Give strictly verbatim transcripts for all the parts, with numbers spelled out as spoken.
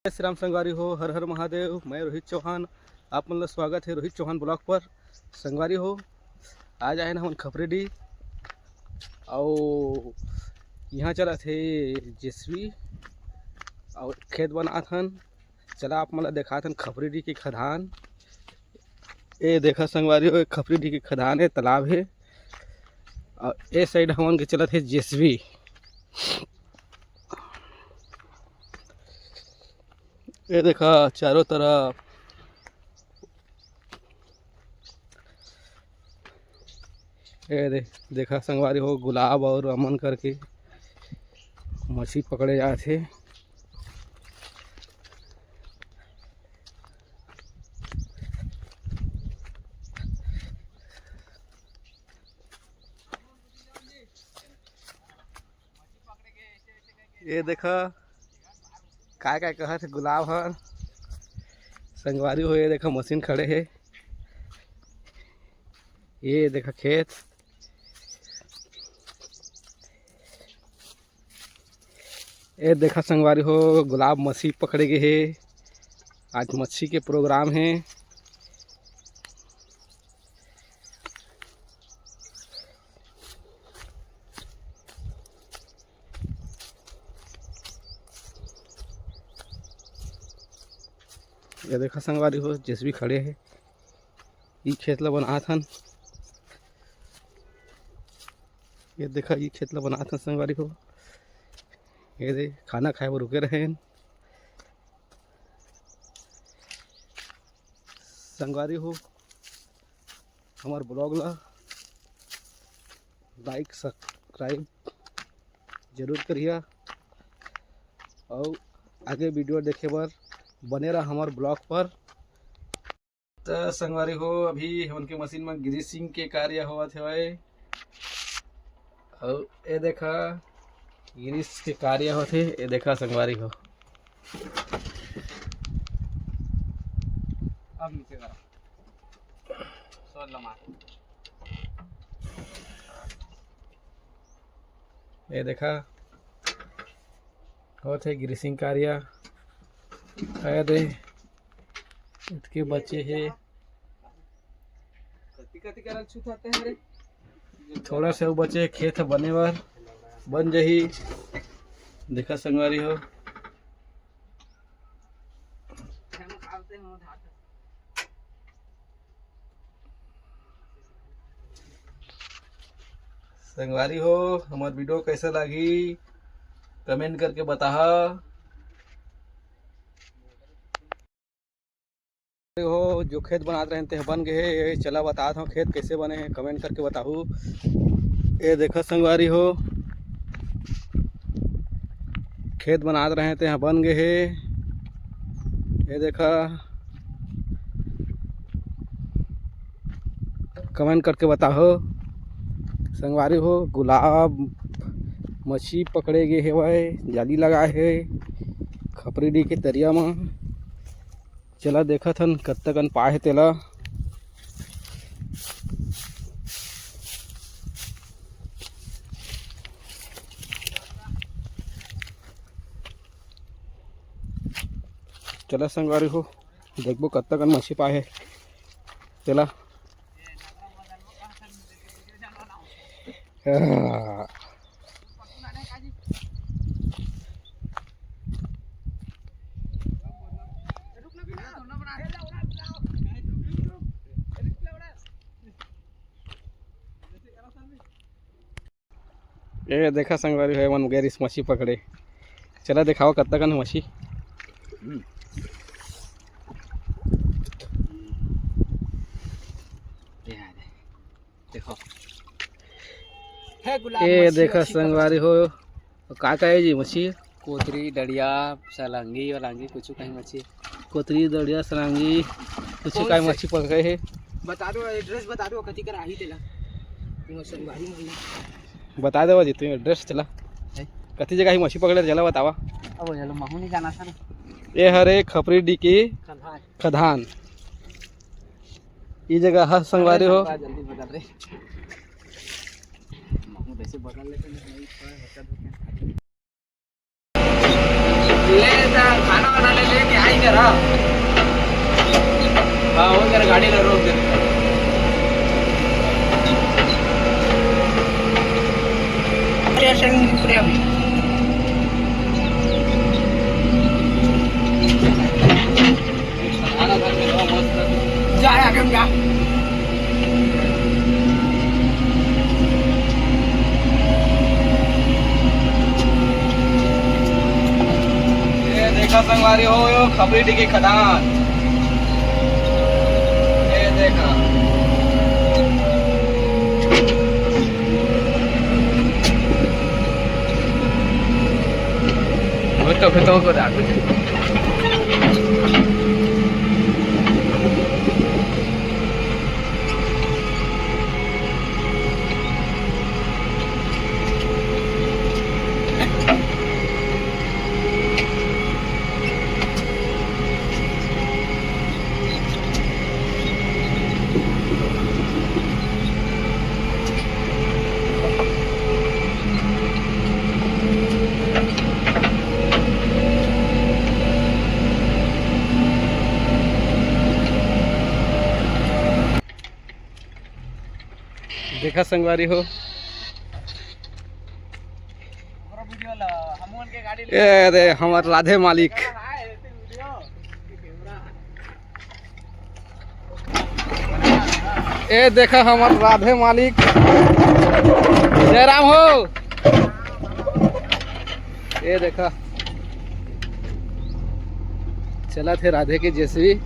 जय श्री राम संगवारी हो, हर हर महादेव। मैं रोहित चौहान, आप मन ला स्वागत है रोहित चौहान ब्लॉग पर। संगवारी हो, आज आए ना हमन खपरीडीह, अउ यहाँ चलत हे जेसीबी अउ खेत बनात हन। चला आप मन ला देखात हन खपरीडीह के खदान। ए देखा संगवारी हो, खपरीडीह के खदान है, तालाब है, अउ ए साइड हमन के चलत हे जेसीबी। ए देखा चारों तरफ, ए दे, देखा संगवारी हो, गुलाब अउ अमन करके मछली पकड़े जात हे। ये देखा, काय काय कहत हे गुलाब हर। संगवारी हो, ये देखा मशीन खड़े हे, ये देखा खेत, ये देखा संगवारी हो, गुलाब मछली पकड़े गे हे। आज मच्छी के प्रोग्राम हे। ये देखा संगवारी हो, जेसीबी खड़े हे, ई खेत ला बनात हन। ये देखा, ई खेत ला बनात हन संगवारी हो। ये दे, खाना खाए बर रुके रहेन संगवारी हो। हमार ब्लॉग ला लाइक सब्सक्राइब जरूर करिया, अउ आगे वीडियो देखे बर बने रहा हमार ब्लॉग पर। त संगवारी हो, अभी हमन के मशीन में ग्रीसिंग के कार्य होवत हवय। अउ ए देखा, ग्रीस के कार्य होथे। ए देखा संगवारी हो, अब नीचे करा, सोच ला मार। ए देखा, होथे ग्रीसिंग कार्य। ए दे, इतके बचे हे। कति कति करल छुथाते हैं रे। थोड़ा से अउ बचे हे खेत बने बर, बन जही। देखा संगवारी हो, संगवारी हो, हमार वीडियो कैसा लगी, कमेंट करके बताहा। हो, जो खेत बनात रहेन, ते बन गए हे। चला, बतात हूँ खेत कैसे बने हे, कमेंट करके बताहू। ए देखा संगवारी हो, खेत बनात रहे, ते बन गए हे। ए देखा, कमेंट करके बताहो संगवारी हो। गुलाब मछली पकड़े गे हेवय, जाली लगाए हे खपरीडीह के तरिया म। चला देखत हन कत्ता कन पाए हे तेला। चला संगवारी हो, देखबो कत्ता कन मछली पाए हे तेला। ए देखा संगवारी हो, मन गैरिस मछली पकड़े। चला देखावा कत्ता कन मछली। हम्म। ये आ दे। देखो। है गुलाब ए मछली, देखा मछली पकड़। संगवारी हो, का का हे जी मछली? कोतरी, डड़िया, सलांगी वलांगी, कुछ कहीं मछली। कोतरी, डड़िया, सलांगी, कुछ कौन कहीं से? मछली पकड़े हे। बता दो, एड्रेस बता दो, कति कर आही तेला। तुम्हारे संगवारी मन ला। बता देवा जी, तुम एड्रेस चला। है? कति जगह ही मछली पकड़े, चला बतावा। अब चलो, महू नहीं जाना था ना। ये हरे खपरीडीह की खदान। खदान। ये जगह है संगवारी हो। जल्दी बदल रे। महू वैसे बदल लेते नहीं, नहीं, थोड़ा बच्चा धोखे। ले जा, खाना वाना ले ले, गाड़ी ला रोक दे। अरे, ऐसे नहीं दिख रहे अभी। जा, आगे में जा। ये देखा संगवारी हो, यो खपरी डी के खदान। ये देखा। वो तो, फिर तो को डाल। देखा संगवारी हो, ये दे हमर राधे मालिक। ए देखा हमर राधे मालिक, जय राम हो। ए देखा, चलत हे राधे के जेसीबी।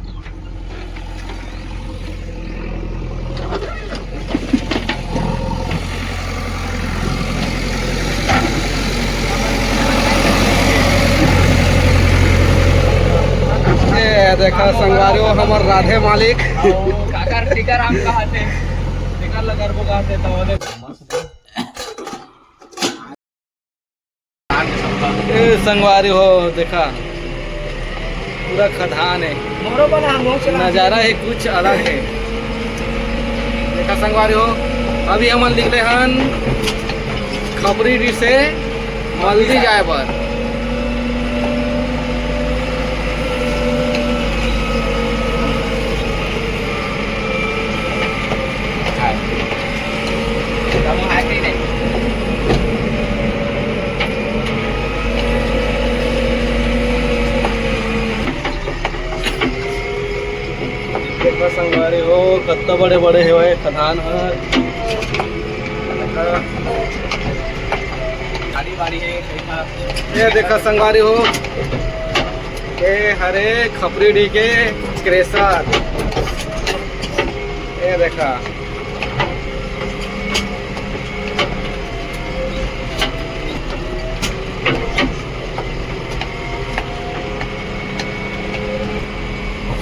ए देखा संगवारी हो, हमर राधे मालिक। काकर टीकाराम कहा थे? टीका लगा को कहा थे तो बोले। ए संगवारी हो, देखा पूरा खदान है। मोरो बना, हम लोग चला नजारा है कुछ अलग है। देखा संगवारी हो, अभी हमन निकले हन खपरी डी से मल्दी जाए बर। देखा संगवारी हो, कत्ता बड़े बड़े हेवय खदान ह। खाली बाड़ी है, देखा। ये देखा संगवारी हो, ये हरे खपरी डी के क्रशर। ये देखा।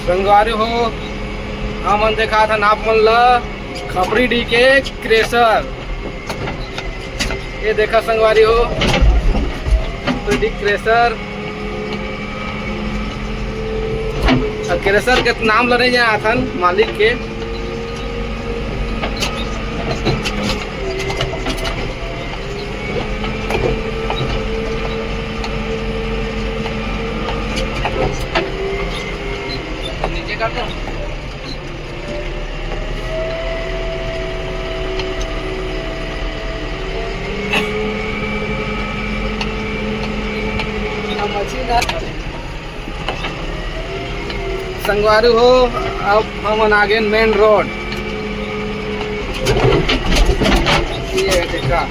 संगवारी हो, हमन देखात हन आप मन ल खपरी डी के क्रशर। ये देखा संगवारी हो, खपरी डी क्रशर। अब क्रशर के नाम ल नइ जानत हन मालिक के। नीचे कर दो। संगवारी हो, अब हमन आ गेन मेन रोड। ये देखा।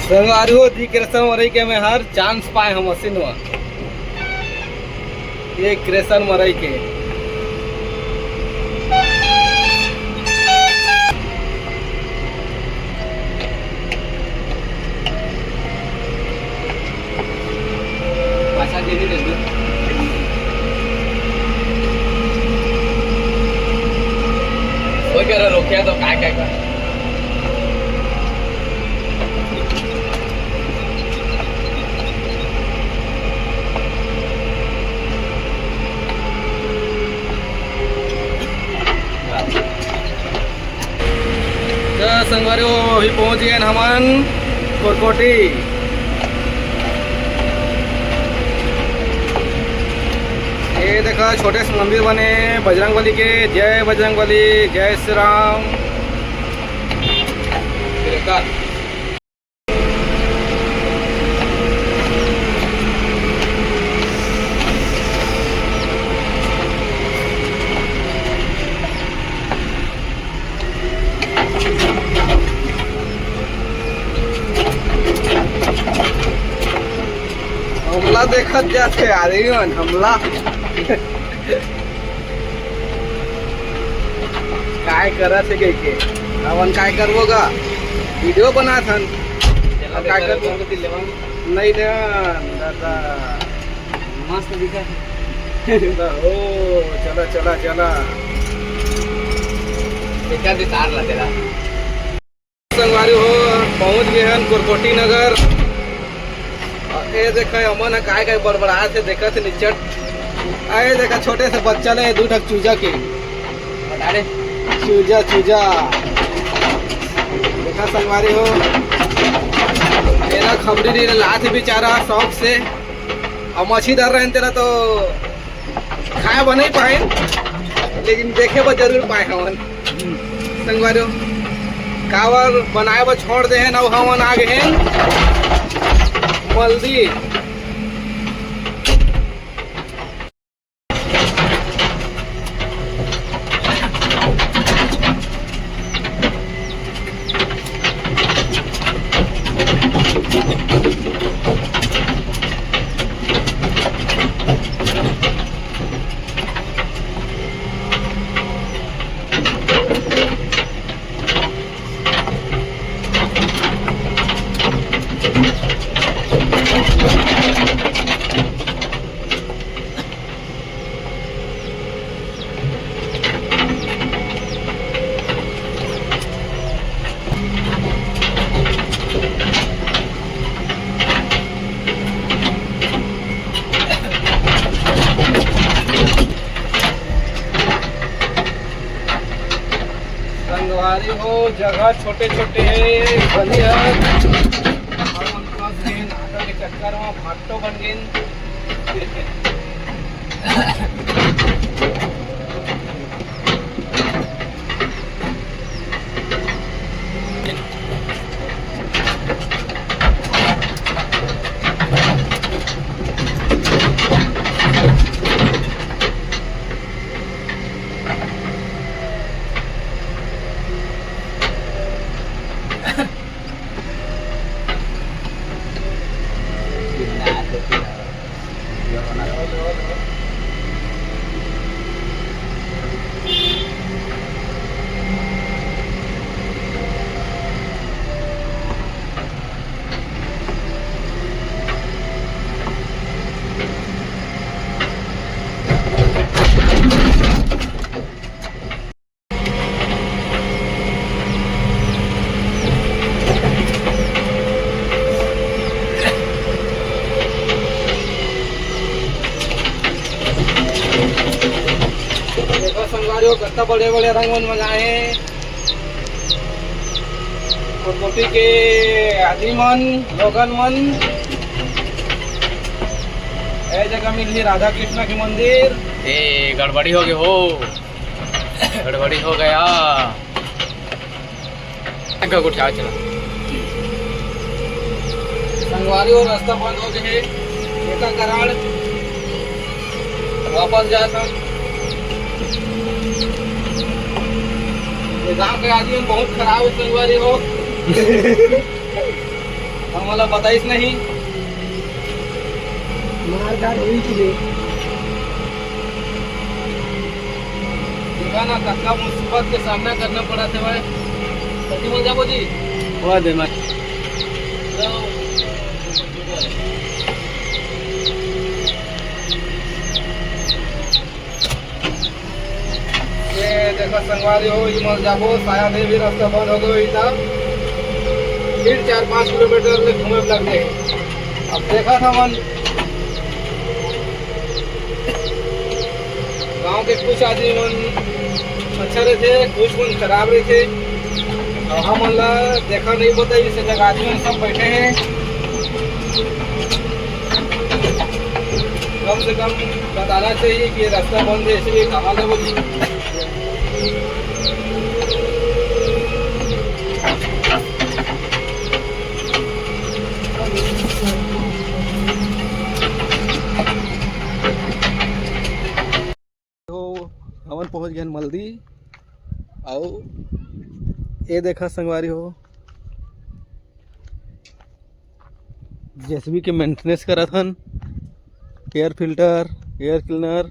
संगवारी हो, दी कृष्ण मरई के मैं हर चांस पाए हम मशीन में। ये क्रेशन मरई के। पाछा के भी दे दो। वो करा रोकिया तो काय काय कर। त संगवारी हो, अभी पहुंच गए हमन कोरकोटी। ये देखा, छोटे से मंदिर बने बजरंग बली के। जय बजरंग बली, जय श्री राम। हमला देखत जाथे आदमी मन, हमला। काय करत हे कहिके? हमन काय करबो गा? वीडियो बनात हन। चला, अब काय देखा करबो? नहीं ना दादा। मस्त दिखा। ओ, चला, चला, चला। एकर भी तार लगेला। संगवारी हो, पहुंच गए हन कोरकोटी नगर। और ये देखा, अमन ह काय काय बड़बड़ात हे, देखा थे निचट। आ ये देखा, छोटे से बच्चा ले दू ठक चूजा के। बता दे। चूजा, चूजा। देखा संगवारी हो, तेला खबरी नहीं लात हे बेचारा शौक से। अब मछली धर रहे हैं तेला तो खाए बर नहीं पाए, लेकिन देखे बर जरूर पाए हमन। संगवारी हो, काबर बनाए बर छोड़ दे हैं, अब हमन आ गए हैं मल्दी। संगवारी हो, जगह छोटे छोटे हे, बनी हे। और मन फंस गए नाटक के चक्कर में, भाटो बन गए। देखो संगवारी हो, कत्ता बड़े बड़े रंग मन मंगाए हे। कोटकोटी के आदमी मन, लोगन मन, ए जगह मिलही राधा कृष्ण के मंदिर। ए, गड़बड़ी हो गए हो। गड़बड़ी हो गया। अंकल को उठाओ, चला। संगवारी हो, रास्ता बंद हो गए हे, एकर कारण वापस जात हन। ये गांव के आदमी मन बहुत खराब हे संगवारी हो। हमला बताइस नहीं। मार धाड़ होई कि नहीं? ना, कतका मुसीबत के सामना करना पड़त हे भाई। कति बोल जाबो जी? ये देखो संगवारी हो, ये मल जाबो, शायद ये भी रास्ता बंद हो गयो इधर। फिर चार पाँच किलोमीटर ले घूमे लग जाए। अब देखा था मन, गांव के कुछ आदमी मन अच्छा रहते, कुछ मन खराब रहते। हमन ला देखा नहीं पता, इस जगह आदमी सब बैठे हैं। कम से कम बताना चाहिए कि ये रास्ता बंद है, इसलिए कहाँ से बोली। तो हमन पहुंच गए मल्दी। अउ ये देखा संगवारी हो, जेसीबी के मेंटेनेंस करत हन। Air filter, air cleaner,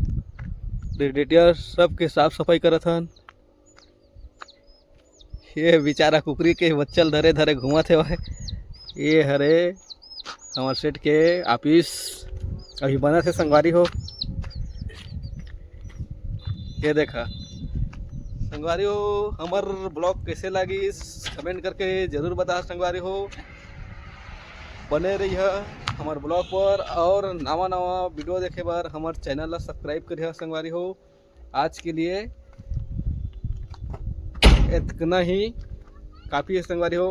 radiator, सब के साफ सफाई करत हन। ये बेचारा कुकरी के बच्चा ल धरे धरे घूमत हे भाई। ये हरे हमर सेठ के ऑफिस अभी बनत हे संगवारी हो। ये देखा संगवारी हो, हमर ब्लॉग कैसे लागिस, कमेंट करके जरूर बता संगवारी हो। बने रहिए हमर ब्लॉग पर और नवा नवा वीडियो देखे बर हमर चैनल ला सब्सक्राइब करिए संगवारी हो। आज के लिए इतना ही काफ़ी है संगवारी हो।